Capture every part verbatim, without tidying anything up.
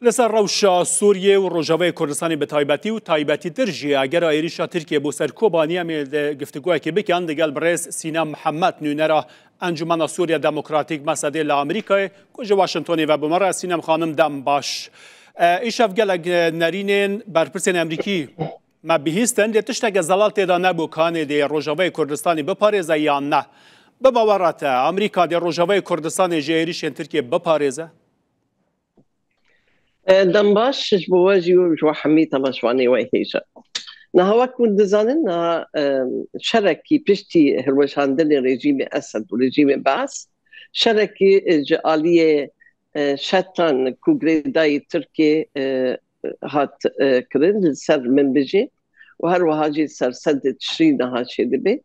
Li ser rewşa Sûriyê û Rojavayê Kurdistanê bi taybetî û taybetîtir jî agera êrîşa Tirkiyê bo ser Kobaniyê em ê li giftiguhekê bikin digel birêz Sînem Mihemed, nûnera Encûmena Sûriya Demokratîk, MESEDê, li Amerîkayê, ku ji Washingtonê ve bi me re. Sînem xanim, dem baş. E, îşev gelek, e, nerînên berpirsên Amerîkî me bihîstin, lê tişteke zelal tê de nebû, kanê dê Rojavayê Kurdistanê biparêze yan ne. Bi bawera te, Amerîka dê Rojavayê Kurdistanê ji êrîşên Tirkiyê biparêze? E, dem baş ji bo we jî û ji we hemî temaşevanê we hêja. Niha wek hûn dizanin, niha, e, şerekî piştî hilweşandinê rejîmê Esed û rejîmê Baas, şerekî, e, ji aliyê, e, şetan ku girêdayî Tirkê, e, hat, e, kirin li ser Minbicê û her wiha jî ser sedê Tişrî niha çêdibe.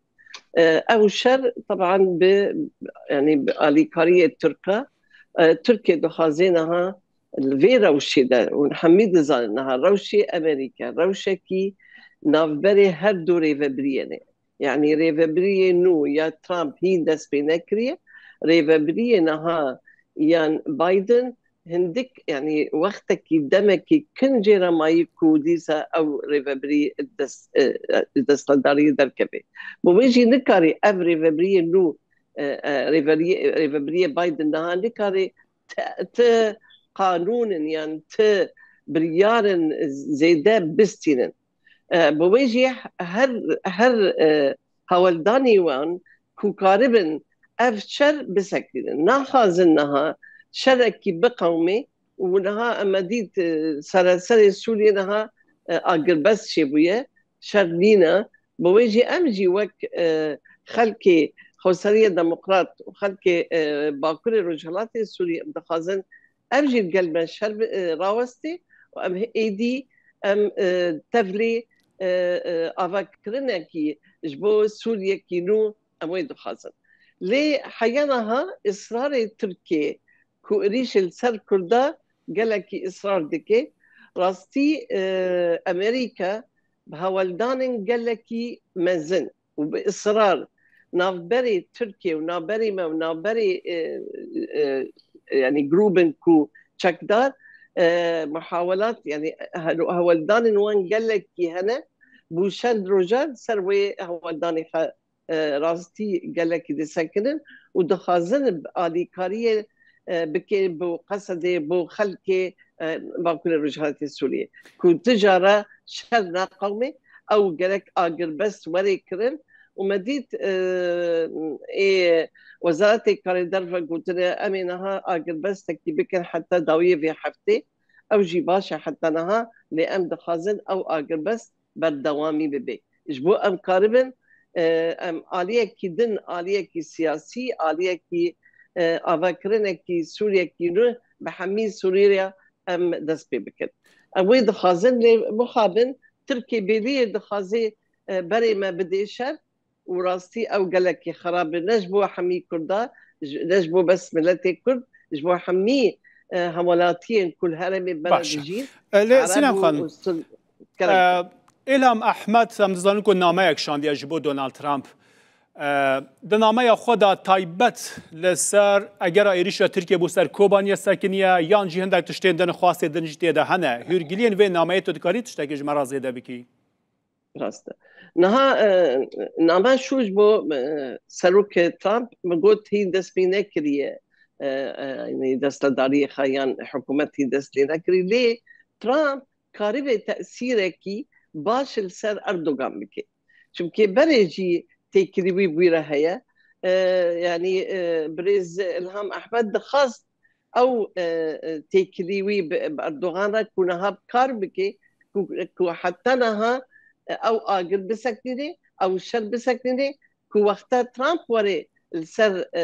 E, ew şer teban bi, yanî bi alîkariyê Tirka, e, Tirkiye dixwaze niha li vê rewşê de, û hemî dizanin niha rewşê Amerîka rewşekî navberê her du rêvebiriyê ne. Yanî rêvebiriyê nû ya Trump hîn dest pê nekiriye, rêvebiriyê niha yan Biden hindik, yanî wextekî, demekî kin jê re mayî ku dîsa ew rêvebirî dest, e, e, desthilatdariyê derkeve. Bo wê jî nikarî ev rêvebiriyê nû, e, e, rêveriyê, rêvebiriyê Biden niha nikarî ti, ti qanûnin yan ti biryarin zêde bistînin. E, bi wê jî her, her, e, hewldanî wan ku karibin ev şer bisekînin. Naxwazin niha şerekî biqewimê û niha em dît, e, sereserê Sûriyê niha, e, agirbest çêbûye, şer nîne. Bi wê jî em jî wek, e, xelkê Xweseriya Demokrat û xelkê, e, Bakurê Rojhilatê Sûriyê em dixwazin ev jî li gel me şer bi, e, rawestê û em êdî em, e, tevlî, e, e, avakirinekî ji bo Sûriyekî nû em wê dixwazin. Lê heya niha israrê Tirkiyê ku êrîşê li ser Kurda gelekî israr dike, rastî, e, Amerîka bi hewldanên gelekî mezin û bi israr navberê Tirkiye û navberê me û navberê, e, e, e, yanî grûbên ku çekdar, e, muhawelat, yanî he-, hewldanên wan gelekî hene, bû çend rojan ser wê hewldanê xwe, e, rastî gelekî disekinin û dixwazin alîkariyê, e, bike bo Qesedê, bo xelkê, e, Bakurê Rojhilatê Sûriyê. Ku tu cara şer neqewimê, ew gerek agirbest were kirin û me dît, e, ê Wezaretê Karê Derve gotine, em ê niha agirbestekî bikin heta dawiyê vê heftê. Ew jî baş e heta niha, lê em dixwazin ew agirbest berdewamî bibe. Ji bo em karibin, e, em aliyekî din, aliyekî siyasî, aliyekî, e, avakirinekî Sûriyekî nû bi hemî Sûriya em dest pê bikin. Em wê dixwazin, lê mixabin Tirkiye bêliyê dixwaze, e, berê me bidê şer û rastî ew gelekî xerab e, ne ji bo hemî Kurda, ji, ne ji bo bes miletê Kurd, ji bo hemî, e, hemwelatiyên ku li herêmê me re Baş e. dijîn, E, lê Ereb Sînem û Xan, Sun-, e, kerem. Îlham Ehmed, em dizanin ku nameyek şandiye ji bo Donald Trump. E, di nameya xwe de taybet li ser egera êrîşa Tirkiye bo ser Kobaniyê sekiniye, yan jî hindek tiştên din, xwastê din jî tê de hene. Hûrgiliyên vê nameyê tu dikarî tiştekî ji me re zêde bikî? Rast e. Niha, e, name şû ji bo, e, Serokê Trump, min got hîn dest pê nekiriye, e, e, yanî destledariyê xwe yan hikûmet hîn dest lê nekirî. Lê Trump karibe tesîrekî baş li ser Erdogan bike. Çimkî berê jî têkilî wî bûyre heye. E, yanî, e, birêz Îlham Ehmed dixwast ew, e, e, têkilî wî bi, bi Erdogan re ku niha bi kar bike, ku, ku heta niha, e, ew agir biseknîne, ew şer biseknîne, ku wexta Trump were li ser, e,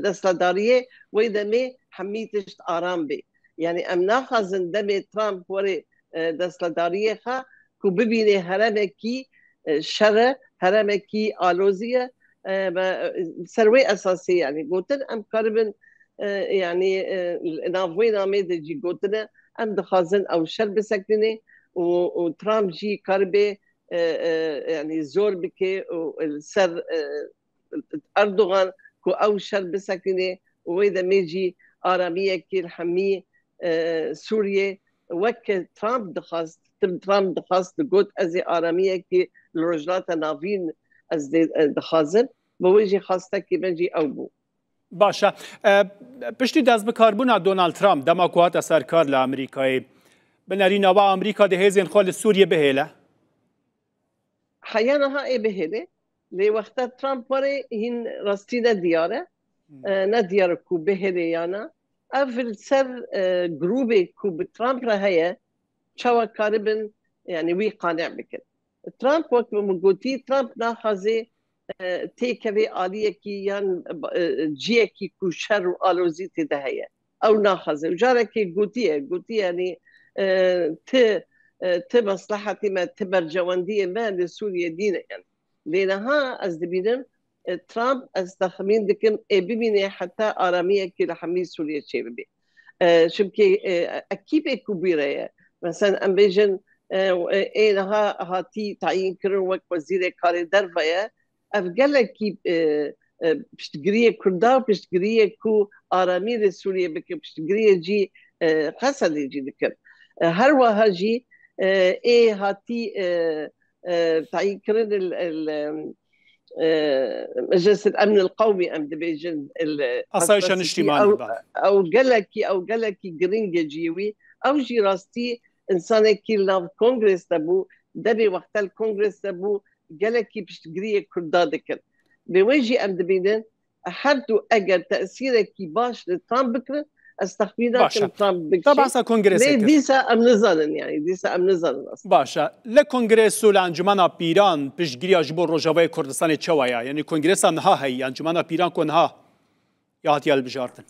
desthilatdariyê, wê demê hemî tişt aram bê. Yanî em naxwazin demê Trump were, e, desthilatdariyê xwe ku bibîne heremekî, e, şer e, heremekî alozî ye. E, me, e, ser wê esasê, yanî gotin em karibin, e, yanî, e, nav wê namê de jî gotine, em dixwazin ew şer biseknîne û, û Trump jî karibe, e, e, yanî zor bike û li ser, e, Erdogan ku ew şer bisekine û wê demê jî aramiyekî li hemî, e, Sûriyê, wek Trump dixwast, Trump dixwast digot, ez ê aramiyekî li Rojhilata Navîn ez dê, e, dixwazim. Bi wê jî xwastekî me jî ew bû. Baş e. E, piştî destbikarbûna Donald Trump, dema ku hate ser kar li Amerîkayê, bi nerîna we Amerîka dê hêzên xwe li Sûriyê bihêle? Heya niha ê bihêle. Lê wexta Trump were hîn rastî ne diyar e. Hmm. E, ne diyar e ku bihêle ya na. Ev li ser, e, grûbê ku bi Trump re heye, çawa karibin, yani wî qane bikin. Trump, wek min gotî, Trump naxwaze, e, têkeve aliyekî yan, e, ciyekî ku şer û alozî tê de heye. Ew naxwaze. Û carekê gotiye, gotiye, yanî, e, ti, e, ti meslehetê me, ti bercewendiyê me li Sûriyê dîne, yanî. Lê niha ez dibînim, e, Trump, ez texmîn dikim, ê bimîne heta aramiyekî li hemî Sûriyê çêbibe. E, çimkî, e, ekîbê ku bîre ye, mesela em bêjin, e, e, ê niha hatî tayîn kirin wek wezîrê karê derve ye, ev gelekî, e, e, piştgiriyê Kurda û piştgiriyê ku aramî li Sûriyê bike, piştgiriyê cî, e, Qesedê cî dikin. E, her wiha jî, e, ê hatî, e, e, tayîn kirin il, il, e, Meclis el Emn el Qewmî em dibêjin, il, Asayişa Qesed Niştîmanî, ew, bale. Ew gelekî, ew gelekî giring e cihê wî. Ew jî rastî insanekî li nav Kongres de bû, demê wextel Kongres de bû, gelekî piştgiriyê Kurda dikir. Bi wê jî em dibînin, her du eger tesîrekî baş li Trump bikirin, ez texmîn Baş e. nakim Trump bikişî. Te behsa kongresê Lê kir. dîsa em nizanin, yani, dîsa em nizanin aslında. Baş e. Li kongres û li Encûmena Pîran piştgiriya ji bo Rojavayê Kurdistanê çawa ye? Yani kongresa niha heye, Encûmena Pîran ku niha ya hatiye hilbijartin.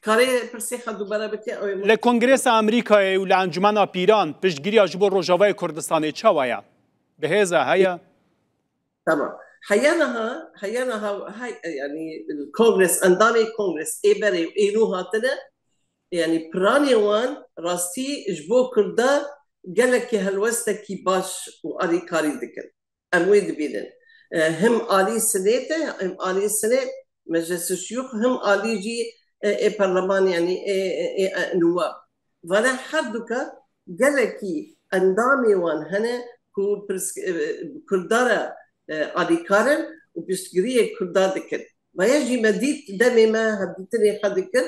Karê pirsê xwe dubare bike, ew ê Li Kongresa Amerîkayê û li Encûmena Pîran piştgiriya ji bo Rojavayê Kurdistanê çawa ye? Bi hêz e, heye? Tamam. Heya niha, heya niha, hey, yani Kongres, endamê Kongres ê berê û ê nû hatine, yani planê wan rastî ji bo Kurda gelekî helwestekî baş û alîkarî dikin. Em wê dibînin. E, him alî Senêt e, him alî Senêt, Meclisa Şiyûx, him alî jî, e, ê perleman, yani ê, ê, ê, e, nûwab. Vana her duka gelekî endamê wan hene ku pirs-, e, Kurda re, e, alîkar in û piştgiriyê Kurda dikin. Vaya jî me dît demê me hevdîtinê xwe dikir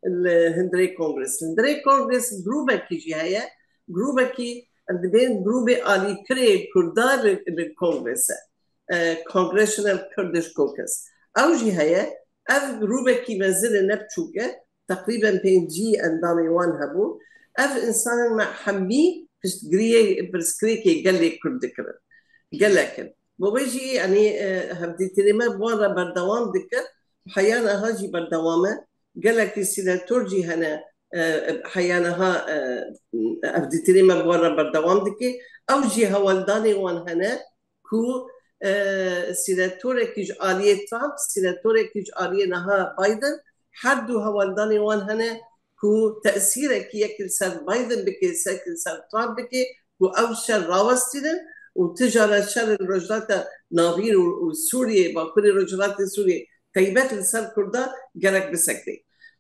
li hundirê Kongres. Hundirê Kongres grûbekî jî heye. Grûbekî em dibên grûbê alîkirê Kurda li, li Kongres e. E, Congressional Kurdish Caucus. Ew jî heye. Ev grûbekî mezin e, ne biçûk e. Teqrîben pêncî endamê wan hebû. Ev însanên me hemî piştgiriyê pirsgirêkê gelê Kurd dikirin. Gelek in. Bo wê jî, yanî, e, hevdîtinê me bi wan re berdewam dikir. Heya niha jî berdewam e. Gelekî sînetor jî hene, e, heya niha, e, hevdîtinê me bi wan re berdewam dike. Ew jî hewldanê wan hene ku, e, sînetorekî ji aliyê Trump, sînetorekî ji aliyê niha Biden, her du hewldanê wan hene ku tesîrekî yek li ser Biden bike, yek li ser Trump bike, ku ew şer rawestînin û tijara şer li Rojhilata Navîn û, û Sûriyê, Bakurê Rojhilatê Sûriyê, taybet li ser Kurda gerek bisekre.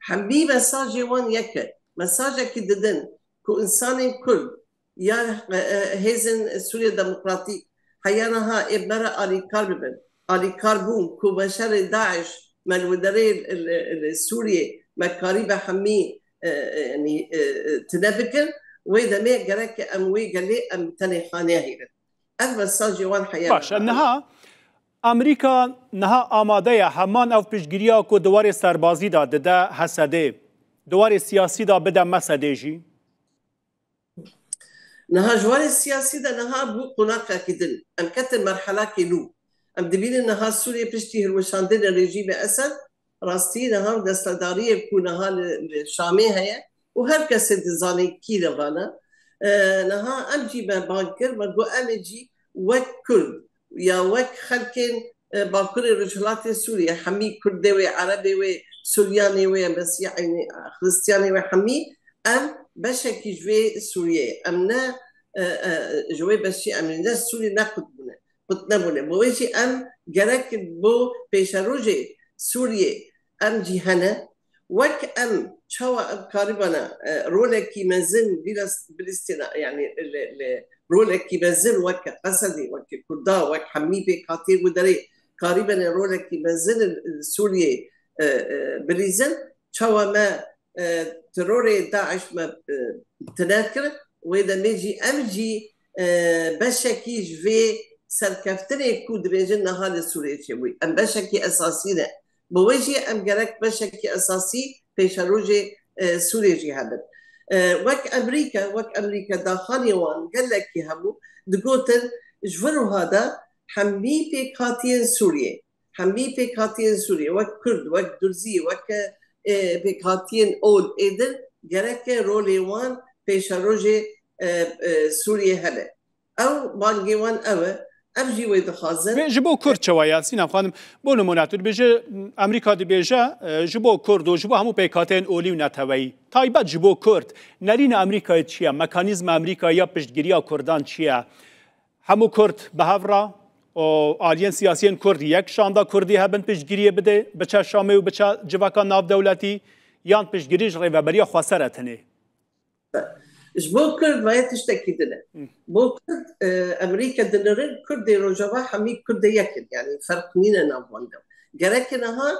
Hemî mesajê wan yek e. Mesajekî didin ku însanên Kurd ya, e, e, hêzên Sûriye Demokratîk heya niha ê me re alîkar bibin. Alîkar bûn ku me şerê DAIŞ, me li derê li, li, li Sûriyê me karîbe hemî, e, e, yanî, e, e, tune bikin. Wê demê gerek em wê gelê em bi tenê xwe nehêlin. Ev mesajê wan heya Baş e, niha. niha Amerîka niha amade ye heman ev piştgiriya ku di warê serbazî de dide Hesedê, di warê siyasî de bide Mesedê jî? Niha ji warê siyasî de niha bû qonaqekî din. Em ketin merhelakê nû. Em dibînin niha Sûriyê piştî hilweşandinê rejîmê Esed, rastî niha desthilatdariyê ku niha li, li Şamê heye û her kesê dizane kî ne vana. E, niha em jî me bang kir, me got em ê jî wek Kurd ya wek xelkên, e, Bakurê Rojhilatê Sûriyê, hemî Kurdê wê, Erebê wê, Suryanê wê, Mesîhê, Xristiyanê wê, hemî em beşekî ji vê Sûriyeyê. Em ne, e, e, ji wê beşî em ê ne Sûrî ne qut bûne, qut nebûne. Bo wê jî em gerek bo pêşerojê Sûriyê em jî hene Wek em, çawa em karibana, e, rolekî mezin bilîstîna, yani li, li rolekî mezin wek Qesedê, wek Kurda, wek hemî pêkhatiyê wî derê karibene rolekî mezin li Sûriyê, e, e, bilîzin, çawa me, e, terorê DAIŞ me, e, tine kir, wê demê jî em jî, e, beşekî ji vê serkeftinê ku dibêjin niha li Sûriyê çêbûyî. Em beşekî esasî ne. Bi wê jî em gerek beşekî esasî pêşerojê, e, Sûriyê jî hebin. E, wek Amerîka, wek Amerîka daxanê wan gelekî hebû, digotin ji vir wiha de hemî pêkhatiyên Sûriyê, hemî pêkhatiyên Sûriyê, wek Kurd, wek Durzî, wek, e, pêkhatiyên ol ê din, gereke rolê wan pêşerojê, e, e, Sûriyê hebe. Ew bangê wan ew e. Ev jî wê dixwazin. Vê ji bo Kurd çawa ye, Sînem xanim? Bo nimûne, tu dibêje, Amerîka dibêje, e, ji bo Kurd û ji bo hemû pêkhateyên olî û neteweyî. Taybet ji bo Kurd, nerîna Amerîkayê çi ye? Mekanîzma Amerîkayê ya piştgiriya Kurdan çi ye? Hemû Kurd bi hev re û aliyên siyasiyên Kurd yek şanda Kurdî hebin piştgiriyê bide, biçe Şamê û biçe civaka navdewletî, yan piştgirî ji rêveberiya xweser e tenê? Ji bo Kurd vaya tiştekî din e. Hı. Bo Kurd, e, Amerîka dinirin, Kurdê Rojava hemî Kurdê yek in. Yani ferq nîne nav wan de. Gereke niha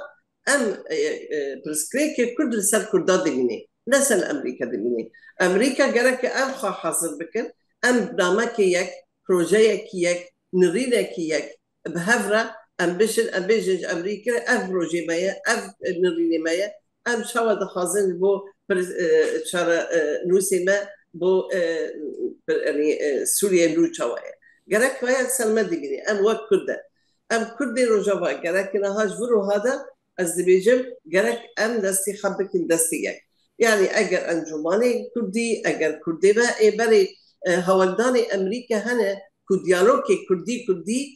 em, e, e, pirsgirêkê Kurd li ser Kurda dimîne. Ne ser Amerîka dimîne. Amerîka gereke ev xwe hazir bikin. Em namekê yek, projeyekî yek, nirînekî yek, bi hev re em bişin, em bêjin ji Amerîkê, ev projê me ye, ev nirînê me ye. Em çawa dixwazin ji bo pir-, e, çare, e, nûsê me bo, e, pir-, yanî, e, Sûriye nû çawa ye? Gerek vaya ser me dimîne. Em wek Kurd e. Em Kurdê Rojava gerek niha ji vir wiha de ez dibêjim, gerek em destê xwe bikin destê yek. Yani eger encûmanê Kurdî, eger Kurdê me ê berê, e, hewldanê Amerîka hene ku diyalogê Kurdî Kurdî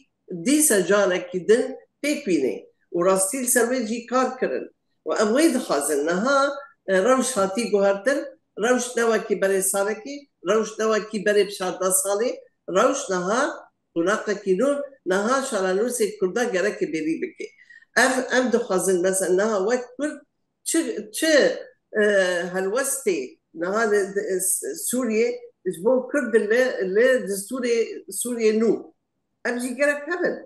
dîsa carekî din pêk bîne û rastî li ser wê jî kar kirin. Û em wê dixwazin. Niha, e, rewş hatî guhertin, rewş ne wekî berê salekî, rewş ne wekî berê bi çardeh salê, rewş niha qunaqekî nû, niha şaranûsê Kurda gereke bêrî bike. Ev, em dixwazin, mesela niha wek Kurd çi, çi, e, helwestê niha li, li, Sûriyê ji bo Kurd li, li destûrê Sûriyê nû. Ev jî gerek hebin.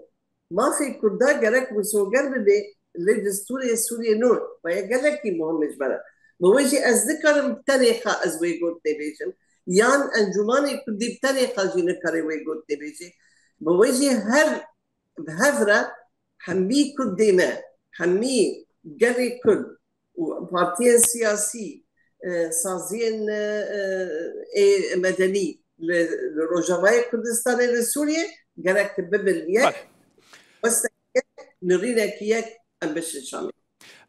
Mafê Kurda gerek misoger bibe li destûrê Sûriyê nû. Vaya gelekî muhim e ji me re. Bi wê jî ez nikarim tenê xwe ez wê gotinê bêjim. Yan Encûmanê Kurdî bi tenê xwe jî nikare wê gotinê bêje. Bi wê jî her bi hev re hemî Kurdê me, hemî gelê Kurd û partiyên siyasî, e, saziyên, e, e, ê medenî li, li Rojavayê Kurdistanê, li Sûriyê gerek bibin yek. Belê. Westekî yek, nirînekî yek em bişin Şamê.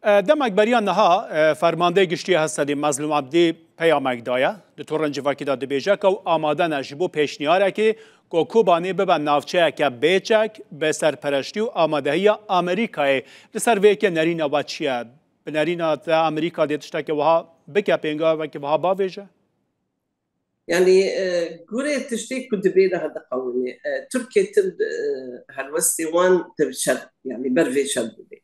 E, demek beriya niha, e, Fermandeyê Giştî Hesedê Mezlûm Ebdî peyamek daye. Di torên civakî de dibêje ku ew amade ne ji bo pêşniyarekê ku Kobanê bibe navçeyeke bêçek, bi serpereştî û amadehiya Amerîkayê. Li ser vê yekê nerîna we çi ye? Bi nerîna te Amerîka dê tiştekê wiha bike, pêngavekî wiha bavêje? Yani, e, gurê tiştê ku dibê niha diqewimê. E, Tirkê tim, e, helwestê wan tim şer, yani ber vê şer bûbê.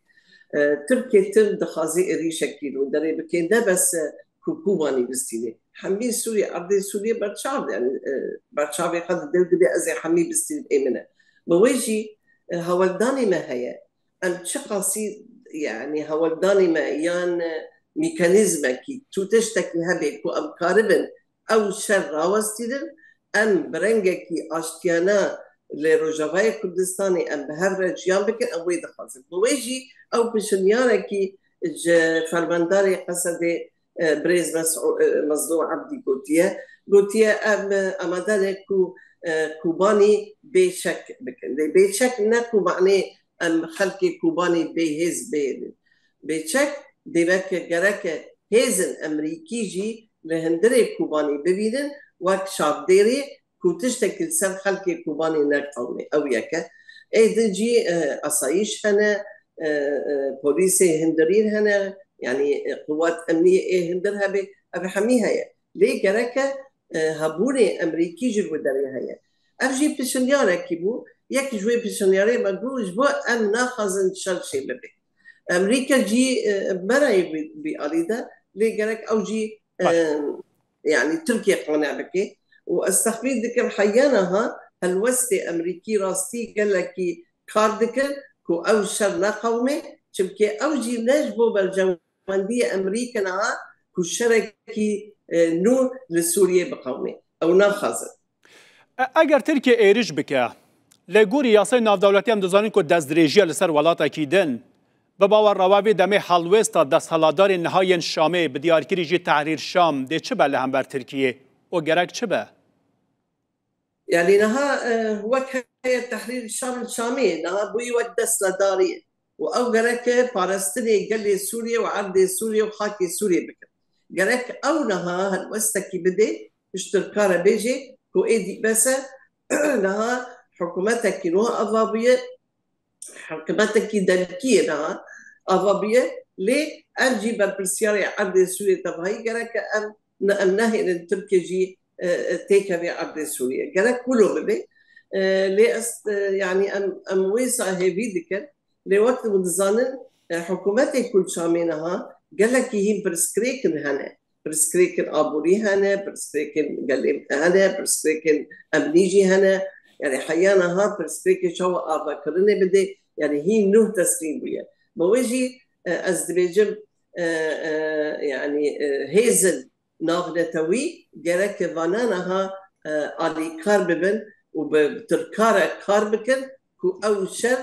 E, Tirkê tim dixwazê êrîşekî li derê bike, ne bes, e, ku Kobanî bistînê. Hemî Sûriye, erdê Sûriye berçav, yani, e, berçavê xwe dide û dibê ez ê hemî bistînim ê min e. Bi wê jî, e, hewldanê me heye. Em çiqasî, yani, hewldanê me yan, e, mekanîzmekî, tu tiştekî hebe ku em karibin ew şer rawestînin, em bi rengekî aştiyane li Rojavayê Kurdistanê em bi hev re jiyan bikin, em wê dixwazin. Bi wê jî ew pişiyarekî ji fermandarê Qesedê, e, birêz Mesû-, e, Mezlûm Ebdî gotiye. Gotiye, em, e, amade ne ku, e, Kobanî bêçek bikin. Lê bêçek ne ku manê em xelkê Kobanî bêhêz bênin. Bêçek dê weke gereke hêzên Amerîkî jî li hundirê Kobanî bibînin, wek çavdêrê ku tiştekî li ser xelkê Kobanî neqewime. Ew yek e. Ê din jî, e, asayîş hene, e, e, polîsê hundirîn hene, yanî, e, quwet emniyê ê hundir hebe, ev hemî heye. Lê gereke, e, hebûnê Amerîkî jî li derê heye. Ev jî pişiyarekî bû. Yek ji wê pişiyarê me got, ji bo em naxwazin şer çê bibe. Amerîka jî, e, berayê bi, bi alî de, lê gerek ew jî, e, Baş. yanî Tirkiye qane bike. Û ez texmîn dikim heya niha helwestê Amerîkî rastî gelekî kar dike ku ew şer neqewime, çimkî ew jî ne ji bo berjewendiyê Amerîka niha ku şerekî, e, nû li Sûriyê biqewime. Ew naxwazin. E, eger Tirkiye êrîş bike, lê gorî yasayê navdewletî em dizanin ku destdirêjiya li ser welatekî din, bi bawer re wê demê helwêsta desthilatdarên niha yên Şamê, bi diyarkirî jî Tehrîr Şam, dê çi be li hember Tirkiyê û gerek çi be? Yanî niha, e, wek heye Tehrîr Şam li Şamê, niha bûyî wek desthilatdarî. Û ew gerek e parastinê gelê Sûriyê û erdê Sûriyê û xakê Sûriyê bikin. Gerek ew niha helwestekî bidê, ji Tirka re bêjê ku êdî bes e, niha hikûmetekî nû ava bûye, hikûmetekî demkî ye niha ava bûye, lê ev jî berpirsiyarê erdê Sûriyê tevahî gerek e em, em nehêlin Tirkiye jî, e, e, têkeve erdê Sûriyê. Gerek wilo bibe. E, lê ez, e, yanî em, em wê sa hêvî dikin. Lê wek hûn dizanin, e, hikûmetê ku li Şamê niha gelekî hîn pirsgirêkin hene. Pirsgirêkin aborî hene, pirsgirêkin gelê hene, pirsgirêkin emnî jî hene. Yanî heya niha pirsgirêkê çawa avakirinê bide, yanî hîn nuh teslîm bûye. Bi wê jî, e, ez dibêjim, e, e, yanî, e, hêzin navnetewî gereke vana niha, e, alîkar bibin û bi Tirka re kar bikin ku ew şer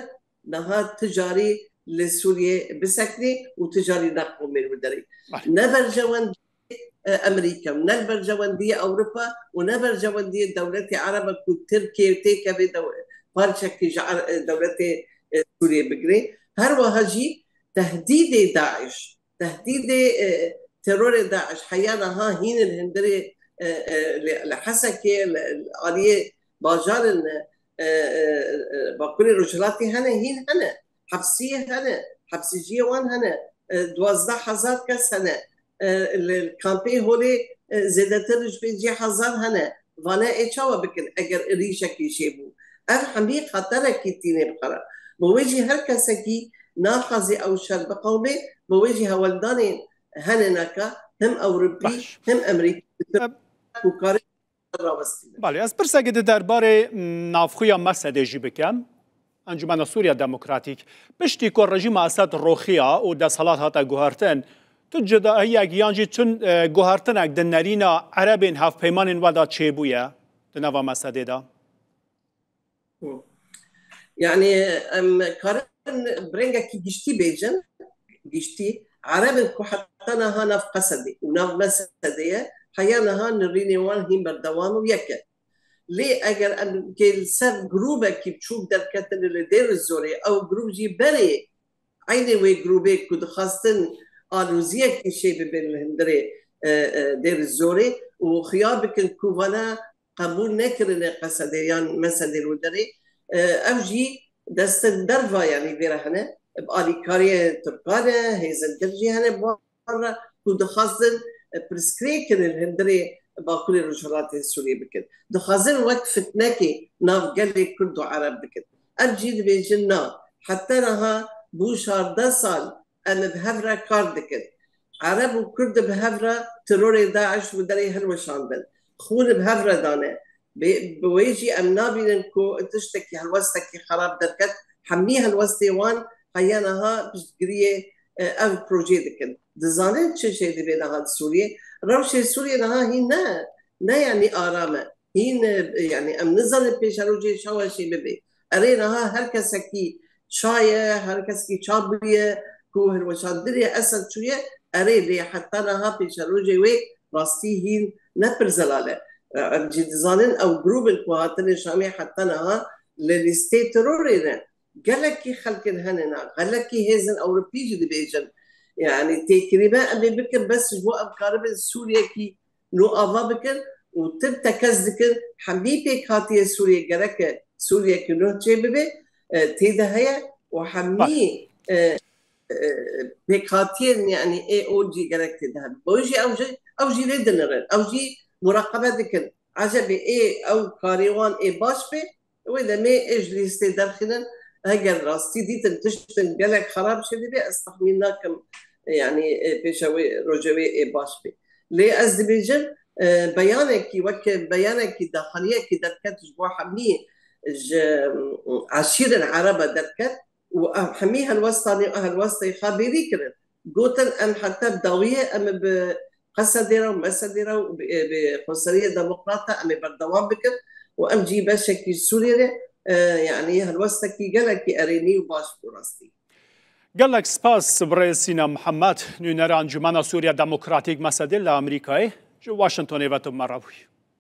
niha ti carî li Sûriyê biseknî û ti carî neqewimê li derê. Baş. Ne berjewendiyê, e, Amerîka, ne berjewendiyê Ewropa û ne berjewendiyê dewletê Ereba ku Tirkiye têkeve dew-, parçekî ji Er-, e, dewletê, e, Sûriyê bigire. Her wiha jî tehdîdê DAIŞ, tehdîdê, e, terorê DAIŞ heya niha hîn li hundirê, e, e, li, li Hesekê, li, li aliyê bajarin, e, e, e, Bakurê Rojhilatê hene, hîn hene. Hepsiyê hene, hepsijiyê wan hene. E, duwazdeh hezar kes hene. E, li kampê holê, e, zêdetir ji pêncî hezar hene. Vane ê çawa bikin eger êrîşekî çêbû? Ev hemî xeterekî tîne bi xwe re. Bi wê jî her kesekî naxwaze ew şer biqewime, bi wê jî hewldanên hene naka him Ewropî Baş. him Amerîkî Em, ku karin rawestînin. Belê, ez pirseke di derbarê, m, navxuya Mesedê jî bikim. Encûmena Sûriya Demokratîk, piştî ku rejîma Esed roxiya û desthilat hate guhertin, tu cudahiyek yan jî tun, e, guhertinek di nerîna Erebên hevpeymanên we de çêbûye di nava Mesedê de? Hı. Yani, em karin bi rengekî giştî bêjin, giştî, Erebin ku heta niha nav Qesedê û nav Mesedê ye, heya niha nirînê wan hîn berdewam û yek e. Lê eger em kê li ser grûbekî biçûk derketine li Dêr Zorê, ew grûb jî berê eynê wê grûbê ku dixwastin aloziyekî çê bibe li hundirê, e, e, Dêr Zorê û xuya bikin ku vana qebûl nekirine Qesedê yan Mesedê li derê, e, ev jî destin derva, yanî vê re hene, bi alîkariyê Tirkan e, hêzên din jî hene bi wan re ku dixwazin, e, pirsgirêkin li hundirê Bakurê Rojhilatê Sûriyê bikin. Dixwazin wek fitnekê nav gelê Kurd û Ereb bikin. Ev jî dibêjin na. Heta niha bû şardeh sal em bi hev re kar dikin. Ereb û Kurd bi hev re terorê DAIŞ û derê hilweşandin. Xûn bi hev re dane. Bi, bi wê jî em nabînin ku tiştekî helwestekî xerab derket. Hemî helwestê wan heya niha piştgiriyê, e, ev projê dikin. Dizanin çi jê dibe niha di Sûriyê? Rewşê Sûriyê niha hîn ne, ne yanî aram e. Hîn, e, yanî em nizanin pêşerojê çawa jê bibe. Erê niha her kesekî çaye, her kesekî ça bûye ku hilweşandinê Esed çûye, erê lê heta niha pêşerojê wê rastî hîn ne pir zelal e. E, em jî dizanin ew grûbin ku hatine Şamê heta niha li lîstê terorê ne. Gelekî xelkin hene na, gelekî hêzin Ewropî jî dibêjin. Yanî têkirî me em ê bikin bes ji bo em karibin Sûriyekî nû ava bikin û tim tekez dikin hemî pêkhatiyê Sûriyê gerek e Sûriyekî nû çê bibe, e, tê de heye û hemî, e, e, pêkhatiyên, yanî ê ol jî gerek tê de hebe. Bo jî ew jî, ew jî lê dinirin. Ew jî muraqebe dikin. Ecebê ê ew karê wan ê baş be, wê demê ê ji lîstê derxînin, Heger rastî dîtin tiştin gelek xerab çêdibe, ez texmîn nakim, yanî, e, pêşewê rojewê ê baş bê. Lê ez dibêjim, e, beyanekî weke beyanekî daxiliyekî derket ji bo hemî ji, e, eşîrên Ereba derket û ev hemî helwestanê û helwestê xwe bêrî kirin. Gotin, em heta bi dawiyê em bi Qesedê re û Mesedê re û bi, bi Xweseriyê Demokrat re em ê berdewam bikin û em jî beşekî Sûriyê re, e, yanî helwestekî gelekî erênî û baş bû rastî. Gelek spas birêz Sîna Mihemed, nûnera Encûmena Sûriya Demokratîk Mesedê li Amerîkayê ji Washingtonê ve tu me re bûyî.